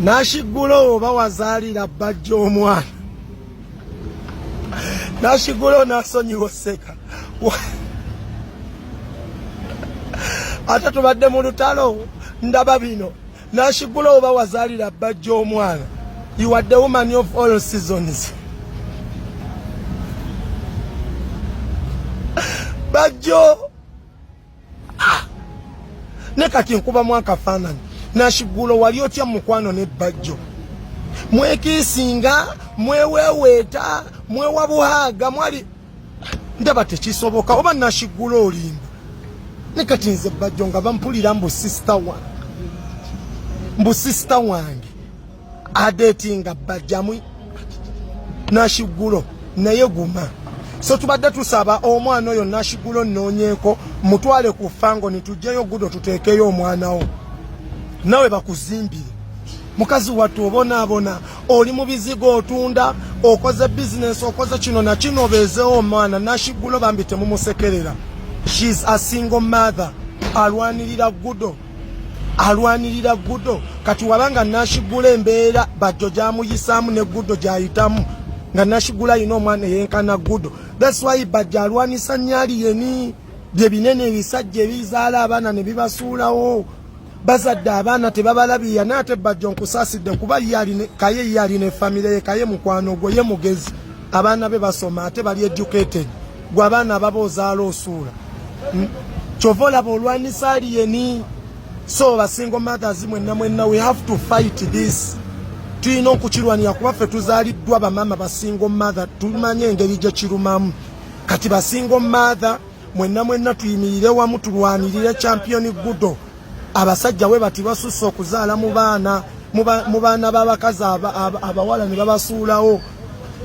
Nashigulo oba wazaalira Bajjo omwana. Nashigulo nasonyiwa oseka. Ate tubadde mu lutalo ndaba bino. Nashigulo oba wazaalira Bajjo omwana. You are the woman of all seasons. Bajjo Ah! Ne kati nkubamu akafaananyi. Nashigulo wali otya mukwano ne Bajjo? Mwekiisinga, mweweweeta, mwewa buhaaga, mwali ndaba tekisoboka oba Nashigulo olimba. Ne kati nze Bajjo nga bampulira mbu sister wange. Mbu sister wange. Adetinga Bajjamu Nashigulo naye guma. So tubadde tusaba omwana oyo Nashigulo nnoonyeeko mutwale ku fango nitujjeyo gudo tuteekeyo omwana wo nawe bakuzimbire. Mukazi wattu obonaabona, oli mu bizigo, otunda, okoze bizinesi, okoze kino na kino, obeezeewo omwana. Nashigulo bambi temumusekerera, she's a single mother, alwanirira gudo, alwanirira gudo. Kati wabanga Nashigula embeera Bajjo gyamuyisaamu ne gudo gyayitamu, nga Nashigula alina omwana eyenkana gudo. That's why Bajjo alwanisa nyali yeni bye binene ebisajja ebizaala abaana ne bibasuulawo, bazadde abaana tebabalabirira. Naye ate Bajjo nkusaasidde kuba kaye ye alina efamire ye, kaye mukwano gwe, ye mugezi, abaana be basoma ate bali educated. Gwe abaana ababa ozaala osuula, kyova olaba olwanisa aliyeni. So ba single mothers mwenna mwenna, we have to fight this. Tulina okukirwanira kuba ffe tuzaaliddwa bamaama ba single mother, tumanye engeri gye kirumamu. Kati ba single mother mwenna mwenna tuyimirire wamu tulwanirire champion gudo. Abasajja we bati basusse okuzaala mu baana mu baana b'abakazi abawala ne babasuulawo,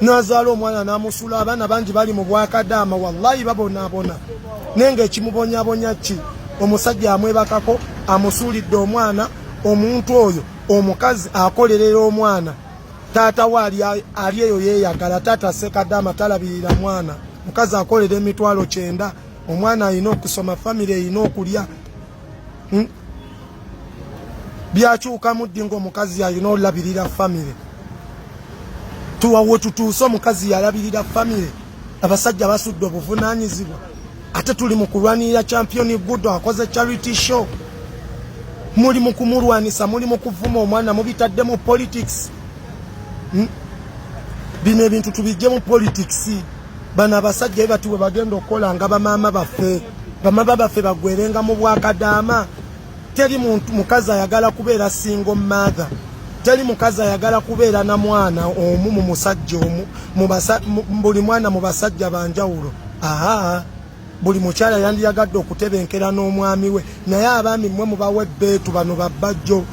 n'azaala omwana n'amusuula. Abaana bangi bali mu bwakadaama, wallahi babonaabona. Naye ng'ekimubonyabonya ki? Omusajja amwebakako, amusuulidde omwana. Omuntu oyo omukazi akolerera omwana, taata we ali eyo yeeyagala. Taata sekadaama talabirira mwana, mukazi akolera 900,000, omwana alina okusoma, famire erina okulya. Byakyukamu ddi ng'omukazi alina olabirira famire? Tuwawe tutuuse omukazi yalabirira famire, abasajja basudde obuvunaanyizibwa. Ate tuli mu kulwanirira champion gudo, akoze charity show, muli mu kumulwanisa, muli mu kuvuma omwana, mubitadde mu politics. Bino ebintu tubijje mu politics. Bano abasajja bati bwe bagenda okukola nga bamaama baffe, bamaama baffe bagwerenga mu bwakadaama. Teri muntu mukazi ayagala kubeera single mother, teri mukazi ayagala kubeera na mwana omu mu musajja omu, buli mwana mu basajja banjawulo. Aha, buli mukyala yandiyagadde okutebenkera n'omwami we, naye abaami mmwe mubawa ebbeetu. Bano babbajjo